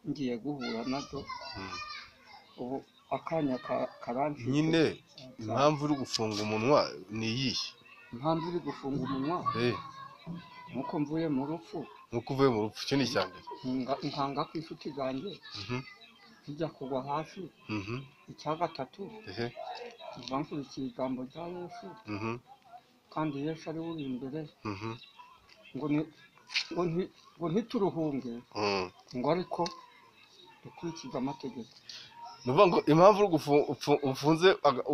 ngiye guhura nazo. Ubu akanya karanshitse. Nyine impamvu uri gufunga umunwa ni iyihe? Impamvu uri gufunga umunwa nuko mvuye mu rupfu. Nuko uvuye mu rupfu, icyo ni icya mbere. Nkanga ko inshuti zanjye zijya kugwa hasi. Icya gatatu, mba nkurikiye ijambo rya Yesu, kandi Yesu ari we uri imbere, ngo ntituruhunge, ngo ariko dukurikize amategeko. Ni ukuvuga ngo impamvu ufunze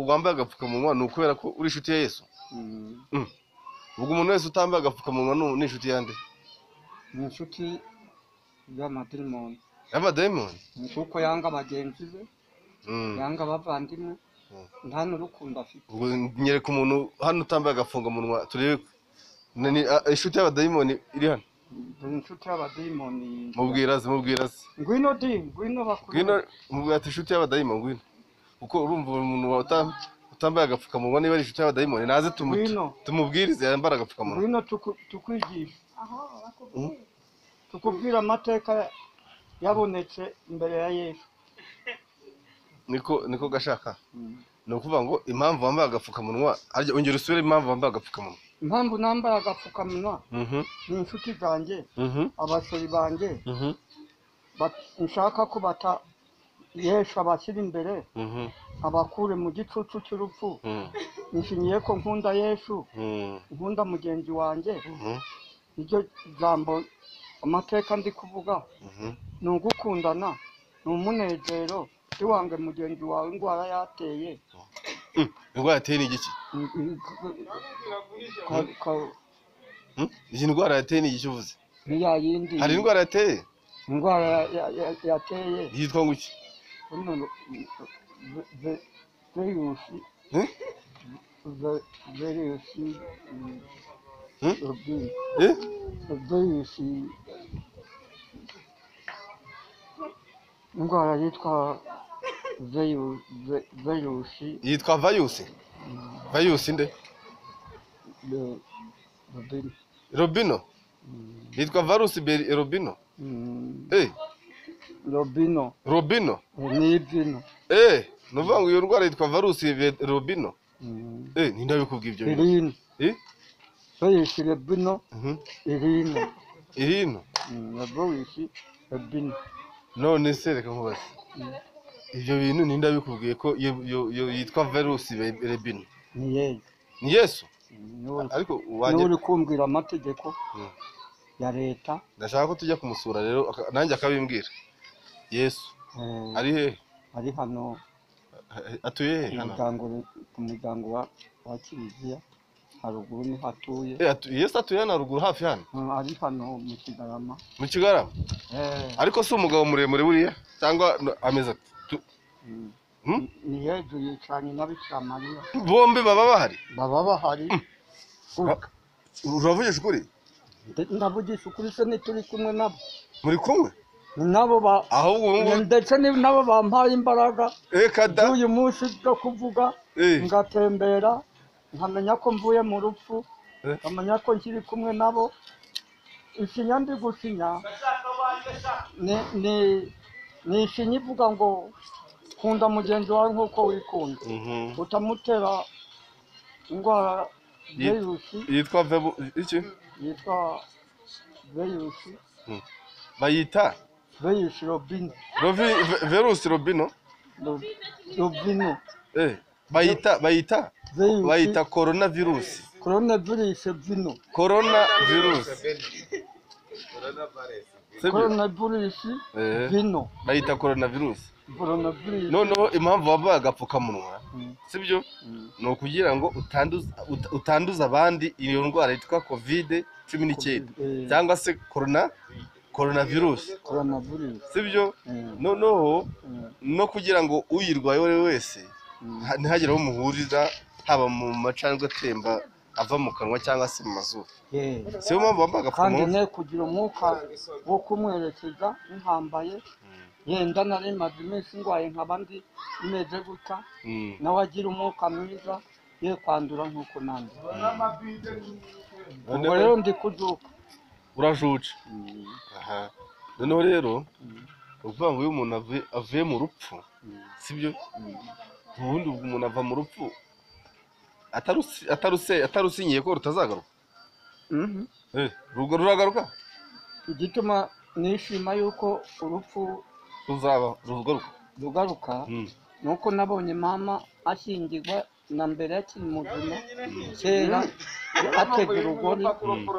wambaye agapfukamunwa ni ukubera ko uri inshuti ya Yesu. Ubwo umuntu wese utambaye agapfukamunwa ni inshuti yande? Ni inshuti y'amadayimoni. Y'amadayimoni? Ni kuko yanga bagenzi be, yanga abavandimwe, nta n'urukundo afite. Ubwo nyereka umuntu hano utambaye agapfukamunwa turebe inshuti y'abadayimoni iri hano. Inshuti y'abadayimoni. Mubwira ze. Ngwino di, ngwino bakuru. Ngwino, mubwira ati inshuti y'abadayimoni ngwino. Kuko urumva umuntu utambaye agapfukamunwa niba ari inshuti y'abadayimoni naze tumubwirize yambara agapfukamunwa. Ngwino tukwigisha. Tukubwira amateka yabonetse imbere ya Yesu. Niko gashaka. Ni ukuvuga ngo impamvu wambaye agapfukamunwa, harya ongera usubire impamvu wambaye agapfukamunwa. Impamvu nambaye agapfukamunwa ni inshuti zanjye, abasore banjye, nshaka ko bata Yesu abashyira imbere, abakure mu gicucu cy'urupfu. Nshingiye ko nkunda Yesu, nkunda mugenzi wanjye. Iryo jambo amateka ndi kuvuga ni ugukundana, ni umunezero. Ntiwange mugenzi wawe indwara yateye. Indwara yateye ni igiki? Iyi ndwara yateye ni igiki uvuze? Ni ya yindi. Hari indwara yateye? Indwara yateye yitwa ngo iki? Virusi. Virusi. Virusi. Indwara yitwa virusi. Yitwa virusi? Virusi nde? Robino. Yitwa virusi Robino. Robino. Robino. Ni ibino. Nuvuga ngo iyo ndwara yitwa virusi Robino. Ninde abikubwiye ibyo bintu? Virusi Robino. Irino. Irino. Virusi Robino. None se reka nkubaze. Ibyo bintu ninde abikubwiye ko yitwa virusi Robino? Ni Yesu. Ni Yesu? Ariko wanjye uri kumbwira amategeko ya leta. Ndashaka ko tujya kumusura rero nanjye akabimbwira. Yesu ari he? Ari hano. Atuye he? Hano ku muryango wa Kiliziya haruguru ni hatuye. Yesu atuye hano haruguru hafi hano? Ari hano mu Kigarama. Mu Kigarama? Ariko si umugabo muremure buriya cyangwa ameze ati? Ni Yesu yicaranye na Bikira Mariya. Bombi baba bahari? Baba bahari. Uravugisha ukuri? Ndavugisha ukuri se ntituri kumwe nabo. Muri kumwe? Nabo ba ahubwo ndetse nabo bampaye imbaraga uyu munsi bwo kuvuga, ngatembera nkamenya ko mvuye mu rupfu, nkamenya ko nkiri kumwe nabo. Isinya ndi gusinya ni isinya ivuga ngo kunda mugenzi wawe nk'uko wikunda, utamutera indwara virusi yitwa iki? Yitwa virusi. Bayita virusi Robino. Virusi Robino. Robino. Bayita corona virusi. Corona virusi vino. Corona virusi. Corona virusi vino. Bayita corona virusi. Noneho impamvu wambaye agapfukamunwa sibyo? Ni ukugira ngo utanduza abandi iyo ndwara yitwa COVID-19 cyangwa se coronavirus. Sibyo? Noneho no kugira ngo uyirwaye uwo ari we wese ntihagire aho muhurira, haba mu macandwe atemba ava mu kanwa cyangwa se mu mazuru. Siyo mpamvu wambaye agapfukamunwa. Kandi ne kugira umwuka wo kumwerekeza ntambaye. Yenda nari maze iminsi ndwaye nkaba ndi meze gutya, nawe agira umwuka mwiza ye kwandura nk'uko nandura. Ubwo rero ndi kuzuka. Urajuca. Noneho rero Ukuvuga ngo iyo umuntu avuye mu rupfu, sibyo? Ubundi umuntu ava mu rupfu atarusinyiye ko rutazagaruka. Ruragaruka. Igituma nishima yuko urupfu ruzaba rugaruka rugaruka nuko nabonye mama ashyingirwa na mbere akiri muzima kera atega urugori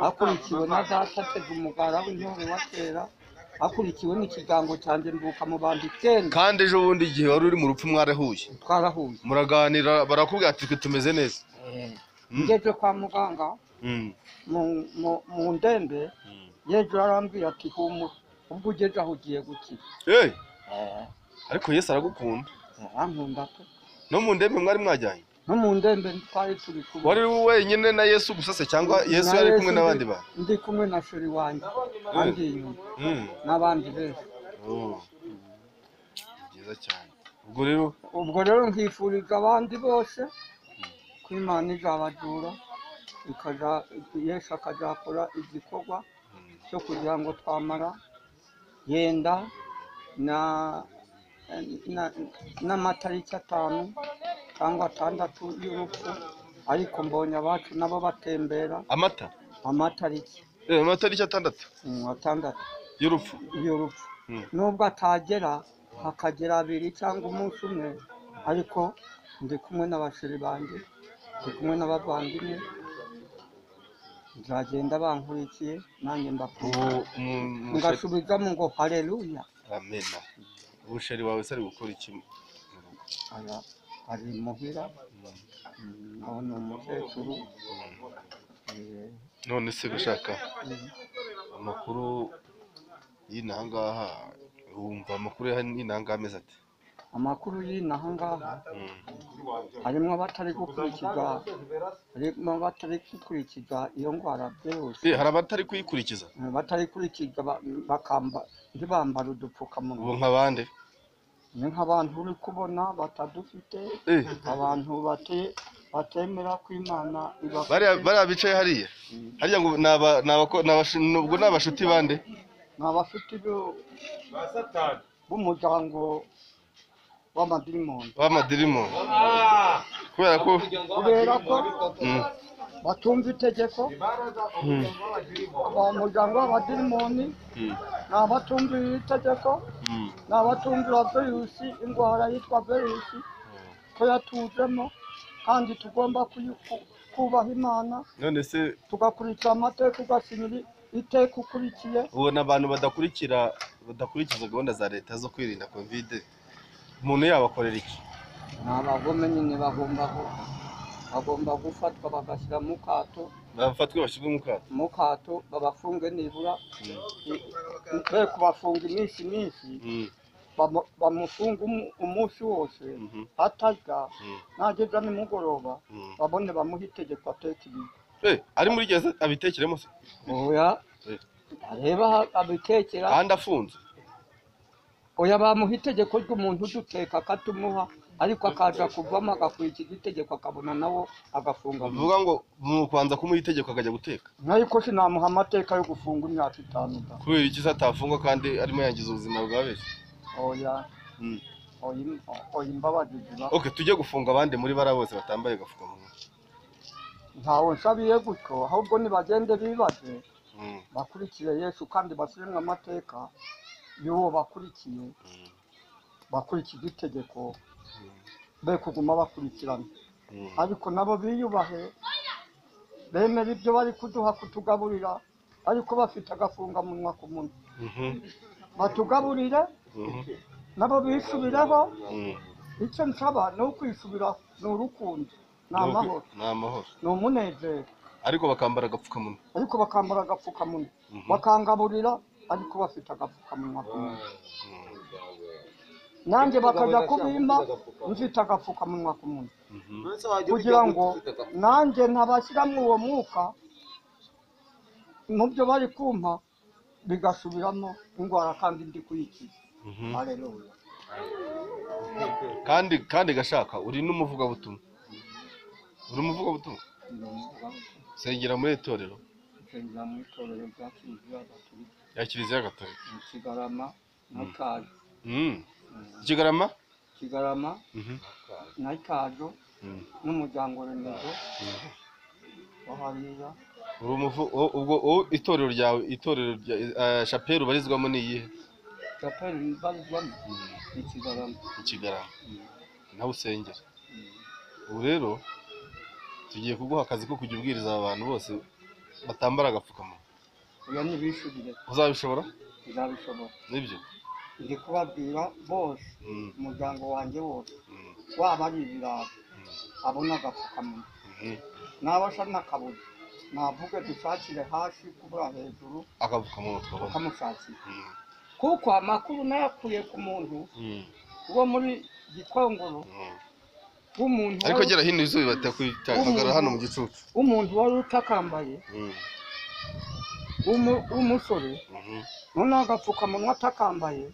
akurikiwe na data atega umugara w'intore wa kera akurikiwe n'ikigango cyanjye mvuka mu bantu 9. Kandi ejo bundi igihe wari uri mu rupfu mwarahuye, twarahuye muraganira, barakubwira ati twe tumeze neza. Ngeze kwa muganga mu ndembe yejo arambwira ati humura ubwo ugeze aho ugiye gukira. Ariko Yesu aragukunda. Arankunda pe. No mu ndembe mwari mwajyanye? No mu ndembe twari turi kumwe. Wari wenyine na Yesu gusa se cyangwa Yesu yari kumwe n'abandi bantu? Ndi kumwe na sheri wanjye andi inyuma n'abandi benshi. Byiza cyane. Ubwo rero nkifuriza abandi bose ko Imana izabajura Yesu akazakora igikorwa cyo kugira ngo twamara yenda n'amatariki 5 cyangwa 6 y'urupfu, ariko mbonye abacu nabo batembera. Amatariki amatariki 6 6 y'urupfu. Nubwo atagera hakagera 2 cyangwa umunsi umwe, ariko ndi kumwe n'abashiri banjye, ndi kumwe n'abavandimwe, nzagenda bankurikiye nanjye mbakurikiye ngasubizamo ngo haleluya, amen. Ubusheri wawe se ari gukora iki mu rugo? Ari muhira, aho ni umukecuru. None se gushaka amakuru y'inahangaha, wumva amakuru y'inahangaha ameze ate? Amakuru y'inahangaha harimo abatari gukurikiza iyo ndwara byose. Hari abatari kuyikurikiza? Batari kurikiza bakamba ntibambara udupfukamunwa. Ubu nk'abande? Ni nk'abantu uri kubona batadufite, abantu batemera ko Imana ibafite. Bariya bicaye hariya hariya ngo ubwo ni abashuti bande? Ni abashuti b'umuryango w'amadirimoni. Kubera ko batumva itegeko. Umuryango w'abadirimoni ni abatumvira itegeko, ni abatumvira virusi, indwara yitwa virusi ko yatujemo, kandi tugomba kubaha Imana. None se tugakurikira amateka, ugasinyira iteka ukurikiye. Ubona abantu badakurikiza gahunda za leta zo kwirinda covid, umuntu yabakorera iki? Ni abagome nyine, bagomba gufatwa bagashyira mu kato. Bafatwe bashyirwe mu kato, babafunge nibura be kubafunga iminsi myinshi, bamufunga umunsi wose atarya, nageza nimugoroba babone bamuhe itegeko ateka ibiryo. Ari muri gereza abitekeremo se? Oya, areba abitekera kandi afunze. Oya, bamuha itegeko ry'umuntu uduteka akatumuha, ariko akaza kuvamo agakurikiza itegeko akabona nawo agafunga. Bivuga ngo mu kubanza kumuha itegeko akajya guteka. Ariko sinamuha amateka yo gufunga imyaka 5. Kubera iki se atafungwa kandi arimo yangiza ubuzima bwa benshi? Oya, oya, imbabazi ziba. Okay, tujye gufunga abandi muri bara bose batambaye agapfukamunwa. Ntawe nsabiye gutyo, ahubwo nibagende bibaze, bakurikire Yesu kandi bashyiremo amateka y'uwo bakurikiye, bakurikiza itegeko, be kuguma bakurikirana. Ariko nabo biyubahe, bemera ibyo bari kuduha kutugaburira, ariko bafite agafungamunwa ku munwa. Batugaburire nabo bisubireho. Icyo nsaba ni ukwisubiraho, ni urukundo, ni amahoro, ni umunezero. Ariko bakambara agapfukamunwa. Bakangaburira ariko bafite agapfukamunwa ku munwa. Nanjye bakajya kubimpa mfite agapfukamunwa ku munwa, kugira ngo nanjye ntabashyiramo uwo mwuka mu byo bari kumpa bigasubiramo indwara kandi ndi kuyikiza. Haleluya. Kandi gashaka uri n'umuvugabutumwa. Uri umuvugabutumwa? Sengera muri itorero. Nsengera mu itorero rya Kiliziya Gatolika. Ya Kiliziya Gatolika. Mu Kigarama na Kayi. Kigarama. Kigarama na Ikajo n'umuryango remezo wa hariya. Ubwo itorero ryawe, itorero rya chapelle ubarizwamo ni iyihe? Chapelle mbarizwamo ni Kigarama. Ikigarama nawe usengera. Ubu rero tugiye kuguha akazi ko kujya ubwiriza aba bantu bose batambara agapfukamunwa. Oya, nibishurire. Uzabishobora? Nzabishobora. Nibyo ndi kubabwira bose, umuryango wanjye wose, waba ari ibirara abona agapfukamunwa, naba asa n'akabuye navuge dushakire hasi kubura hejuru agapfukamunwa tukabona tukamushakira, kuko amakuru nayakuye ku muntu wo muri Gikongoro w'umuntu Ariko gera hino izuba batakwitagara hano mu gicucu. W'umuntu wari utakambaye w'umusore, noneho agapfukamunwa atakambaye,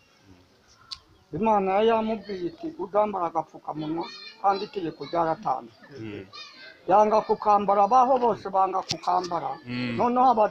Imana yari yamubwiye iti udambara agapfukamunwa kandi itegeko ryaratanzwe, yanga kukambara, abaho bose banga kukambara, noneho.